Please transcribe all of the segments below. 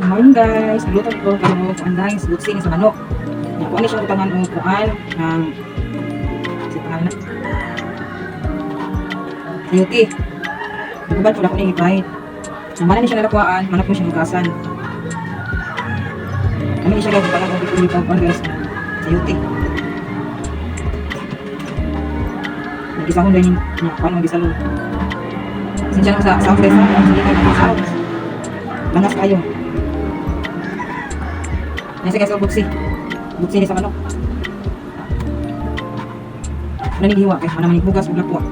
Good morning, guys. Nagluto ko karon og kuan, guys, butsi ni sa manok. Nya kuan ni siya butangan og kuan ng sa pangalan na. Sayote. Nagubad ko na ko ni i-fried. Sama na ni siya nalakwaan, manok mo siya hugasan. Ano ni siya, guys, butangan og kuan, guys, sayote. Nagisahon din niya kuan mo gisalon. Pasensya na sa sound, guys, ha. Sige kayo sound. Langas kayo. Yan siya, guys, oh, butsi. Butsi ni sa manok. Ano ni gihiwa kay mana man hugas ug lakwa.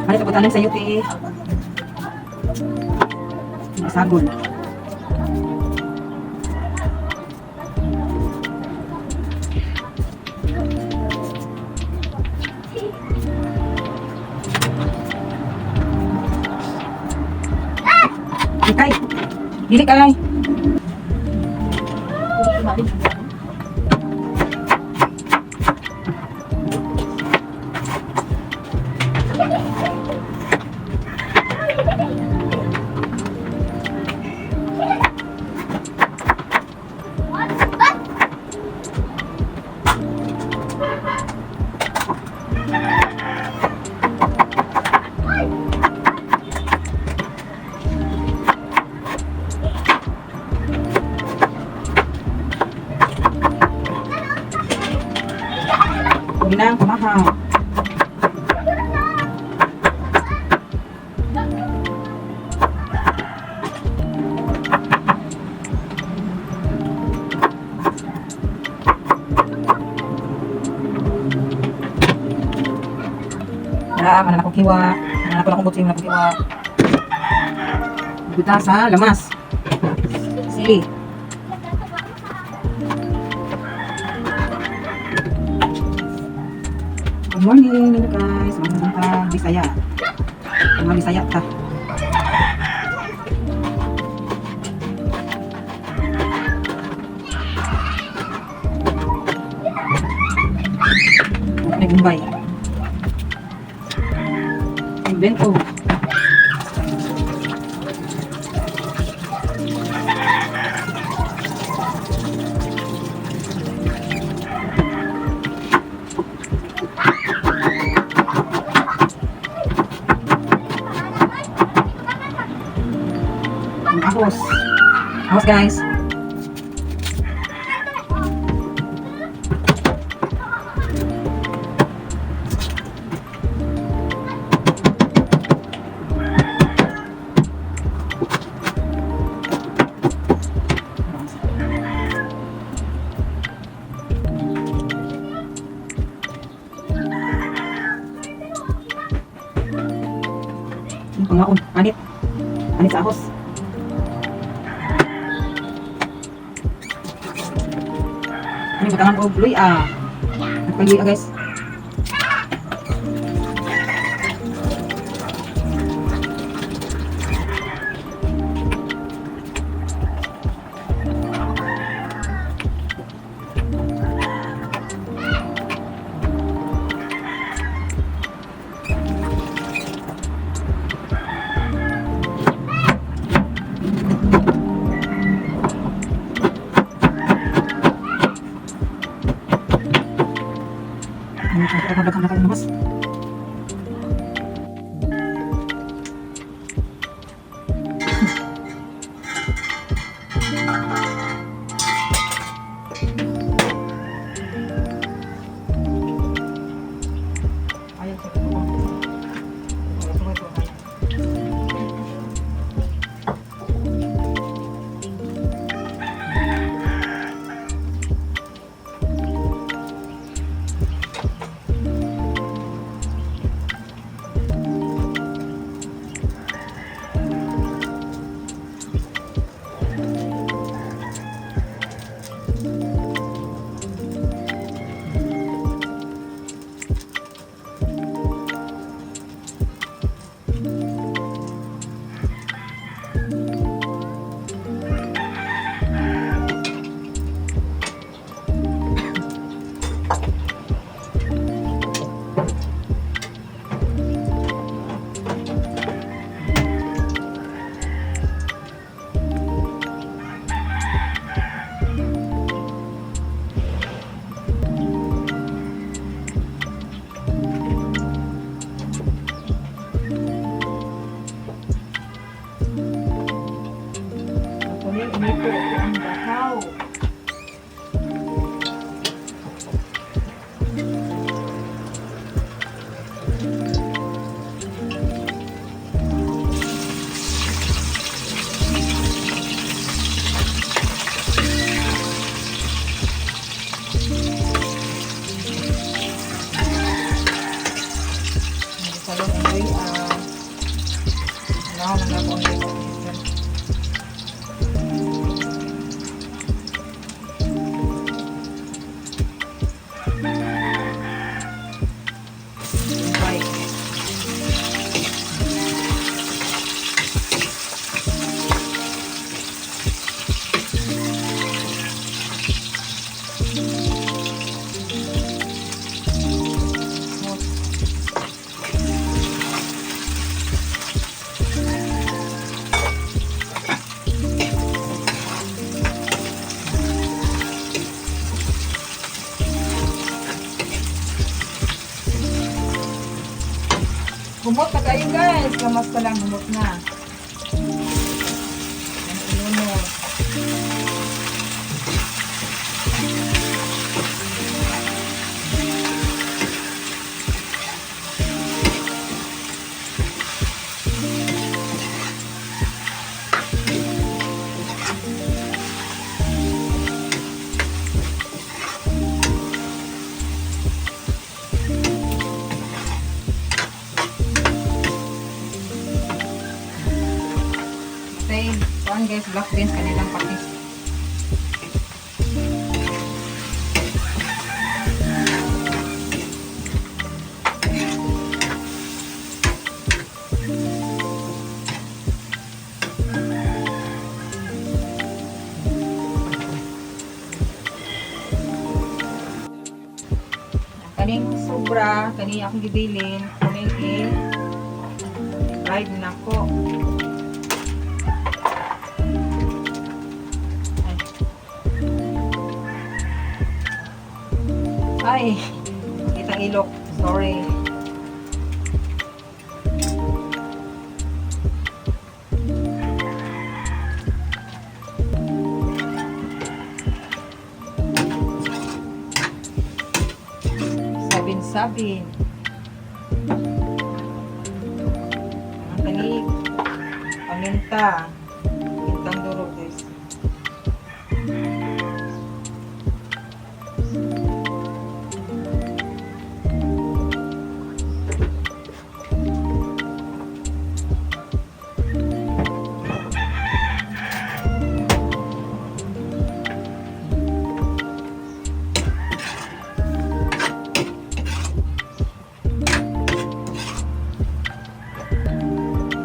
Ano sa butanan sa yuti? Sagol. Ikay. Dili kay. Ginang pamahaw. Wala, man akong kiwa. Man ako akong butsi, man akong kiwa. Buta sa lamas. Sili. Good morning, hello guys. Magandang buntag, Bisaya. Mga Bisaya ta. May Bombay. Invento. Ang ahos. Ahos, guys. Ang pangaon. Anit. Anit sa ahos. Ano yung butangan ko? Luya. Nagpang-luya, guys. Ano siya? Daghang daghang mas. Ayaw sa ito. Kani po ang bahaw. Salon ang way, wala nang ako ang way. Bye. Humot na kayo, guys. Lamas pa lang, humot na. Ang ilunod. Say, kuan guys, black beans kanilang patis. Ang kaning sobra, kani akong gibilin, kaning i-fried na ko. Ay, kitang ilok. Sorry. Sabin-sabin. Ang tanig. Paminta. Pintang durog, guys.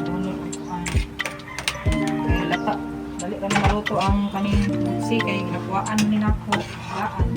Ano, ay. Kay lata. Dali ra na maluto ang kaning si kay nakuhaan ni nako. Laan.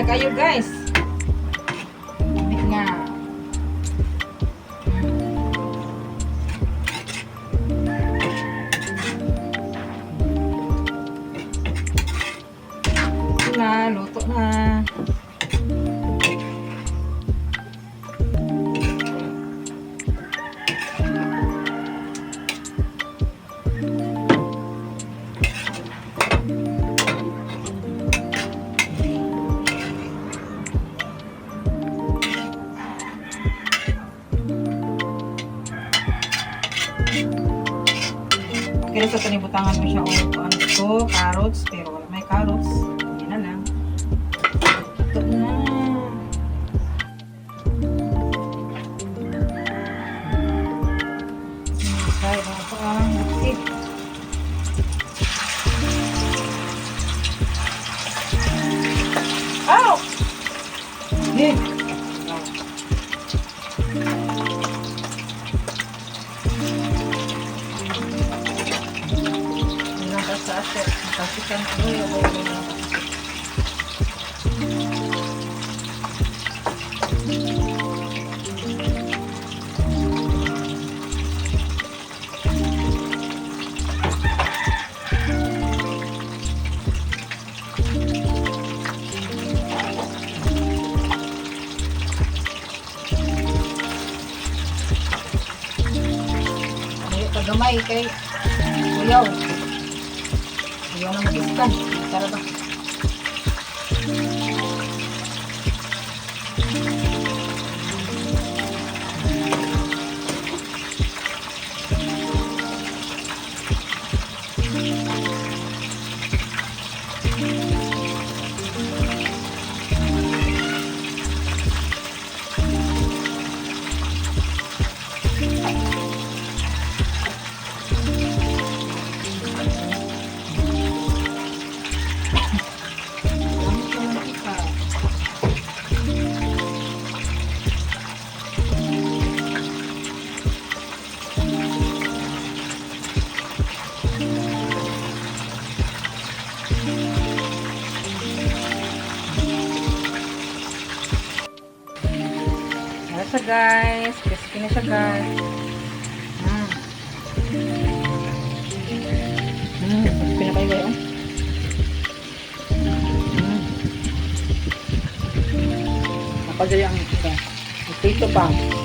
na kayo, guys. Lamig nga. Ito na, luto na. Okay na sa tanibutangan mo siya o ano to, carrots, pero wala may carrots. Hindi na lang. Ito na. Ay, ito ang lipstick. Ow! Eh! Ilang ka sa ate. Kasikan ko yung Ay, pagamay kay Kuyaw. Kuyaw na mag-iskan. Tara ba? Gamit ko ng ika. Ayan siya, guys. Crispy na siya, guys. Crispy na kayo, guys. Oh. Napadali ang ito. Prito pa.